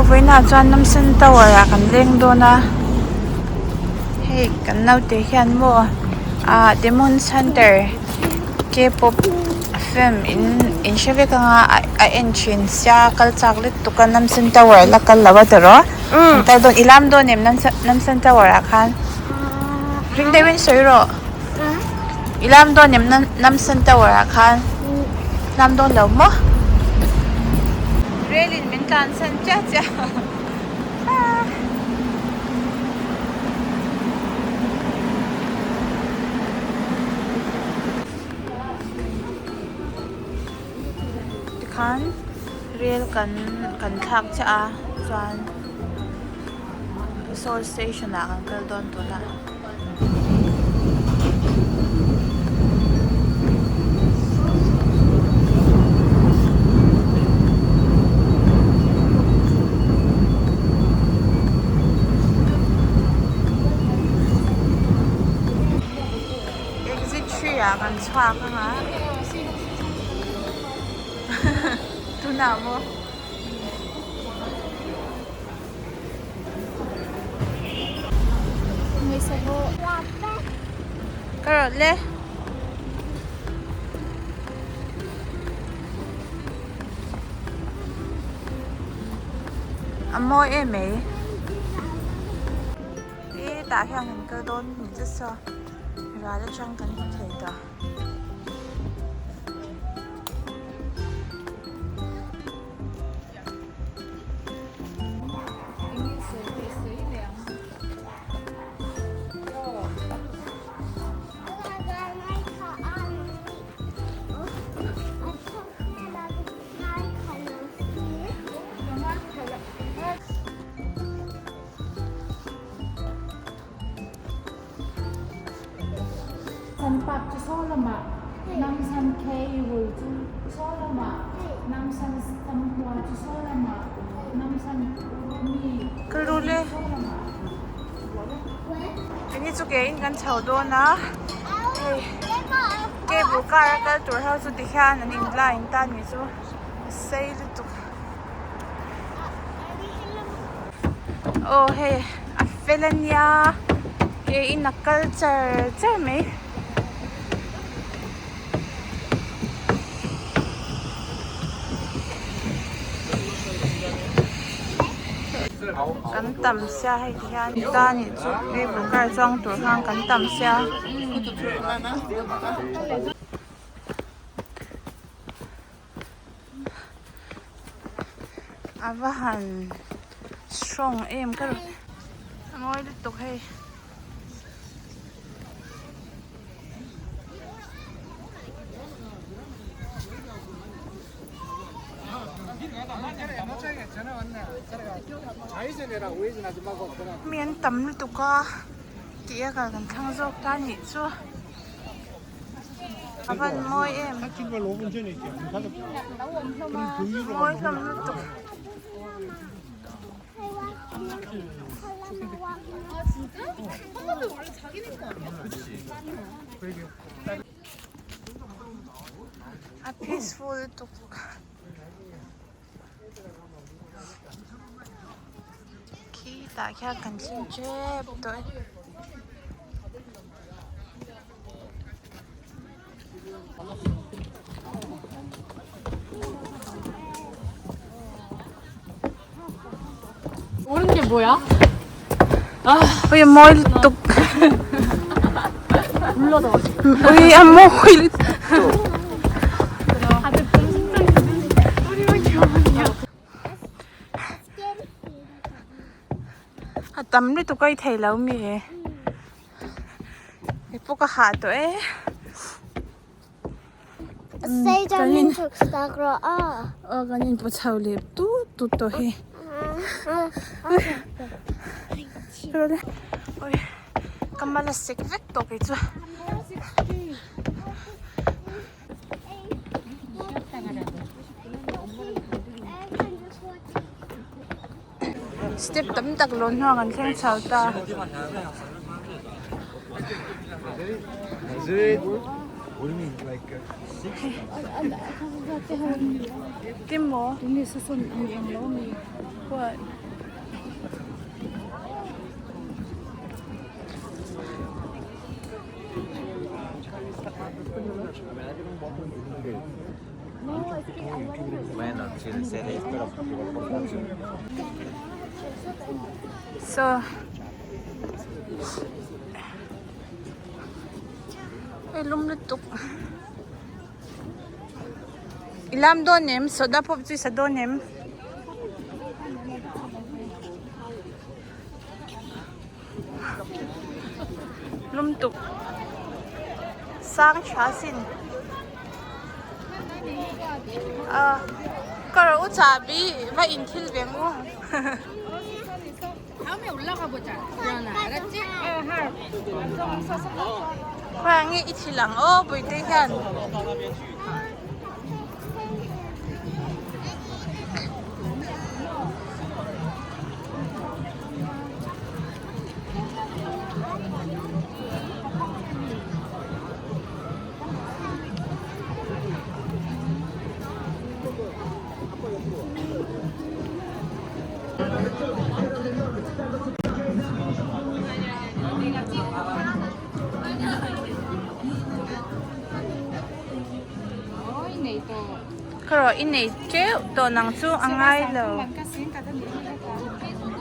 Vawiinah chuan Namsen Tower ah kan leng dawn a hei kan naute hian maw ah Demon Hunter K-pop film in in hre vek anga a en thin sia kal chak lutuk a Namsen Tower la kal lo a tiraw kan kal dawn i lam dawn em Namsen Tower ah khan ring deuhin sawi rawh. I lam dawn em Namsan Tower ah khan lam dawn lo maw? Rail in min tlan chhan chiah chiah Tikhan rail kan kan thlak chiah a chuan Seoul station ah kan kal dawn tunah. Exit 3 ah kan chhuak anga tunah maw. Ka rawt le. A mawi em mai. He tah hian kan kal dawn ni che saw ral atang kan hmu thei ta. San Park chu saw lamah Namsan Cable chu saw lamah Namsan Samhua chu saw lamah Namsan Urumi Kalrule saw lamah. Keini chu ke in kan chho dawn a hei cable car a kal tur ho chu tikhian an in line ta ni chu a sei lutuk aw hei a fel a nia ke in a kal char char mai. Kan tam sia hei ti hian ta nih chu cable car chuang tur khan kan tam sia. A va han strong em ka rawn a ngawi lutuk hei. Mi an tam lutuk a tih a kal kan thlang zawk ta nih chu. A van mawi em mawi hlawm lutuk. A peaceful lutuk. Khi tah khian kan thleng tep tawh e. 모르는 게 뭐야? Ui a mawi lutuk. Ui a mawi lutuk. 다들 봄 소리만 기억하냐? A tam lutuk a i thei lo mi e. Hei pawh ka hah tawh e. Aw kan in paw chho leh tut tut tawh hi. Ui ka mal a sek vek tawh kei chu. Step tam tak lawn hnuah kan thleng chho ta. Timaw? What? So hei lum lutuk i lam dawn em soda pawp chu i sa dawn em. Lum tuk sang tha sin a ka rawh u chahbi va in thil ve ang u. Khawiah nge i thil ang aw Puite hian. Ka rawh i nei teuh tawh nang chu a ngai lo.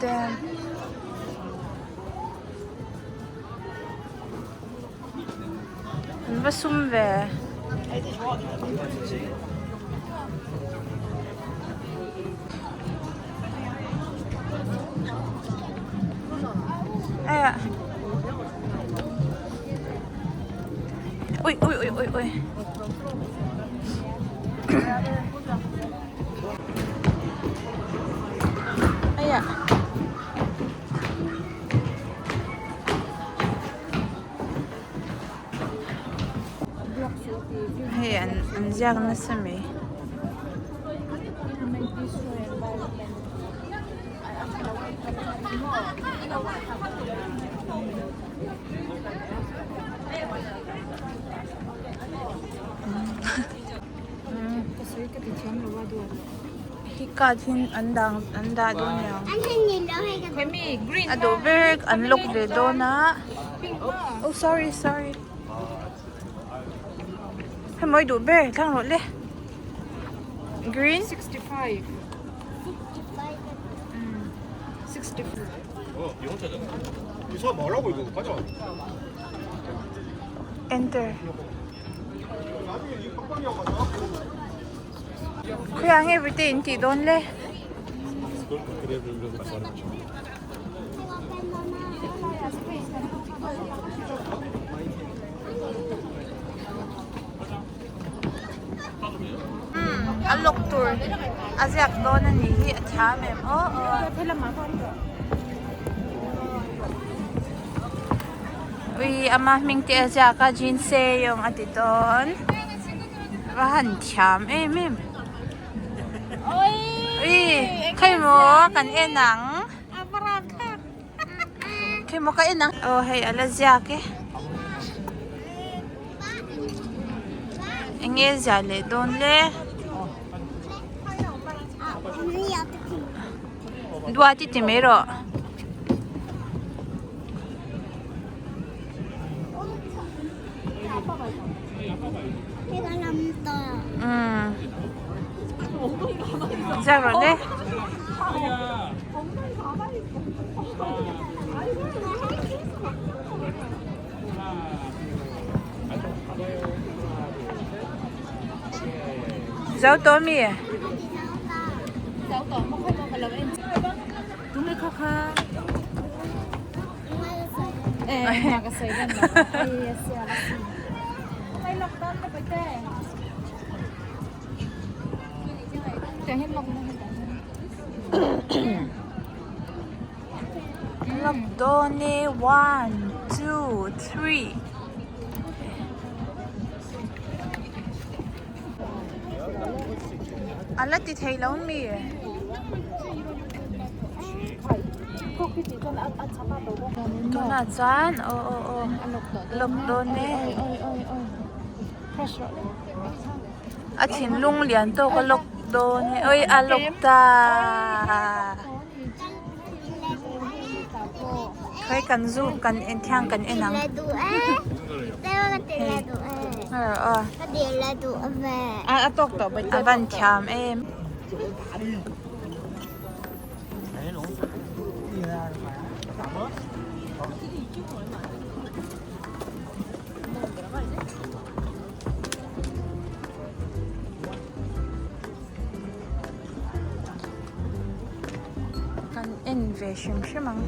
Damn. An va sum ve. Aia. Ui ui ui ui ui. Aia. Hei an an ziak nasa mai. Hi card hi an dang an dah dawn nia a duh ber an lock ve dawn a oh sorry sorry hei mawi duh ber thlang rawh le green enter. Khawiah nge everyday in tih dawn le? A lock tur a ziak dawn a nih hi a thiam em aw aw. Ui ama hming te a ziak a jean seyawng a ti dawn. Va han thiam em em. Ui khawi maw kan en ang. Khawi maw ka en ang. Aw hei a la ziak e. Eng nge ziah leh dawn le. Duat i ti mai rawh. Ziak rawh le. Zo tawh mi? Lock dawn e one two three. A la ti thei lo mi? Tunah chuan aw aw aw lock dawn e. A thinlung lian tawk a lock dawn e. Oi a lock ta. kan zu kan en thiang kan en ang. Hei aw a tawk tawh a van thiam em. Kan en ve hrim hrim ang.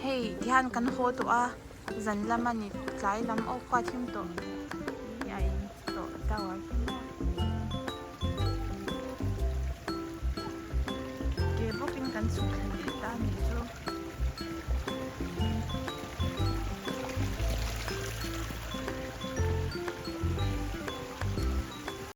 Hei tihian kan haw tawh a zan lam a ni tlai lam aw khua thim tawh hi a in tawh tower hi maw ke bawkin kan chhuk thla leh ta a ni chu.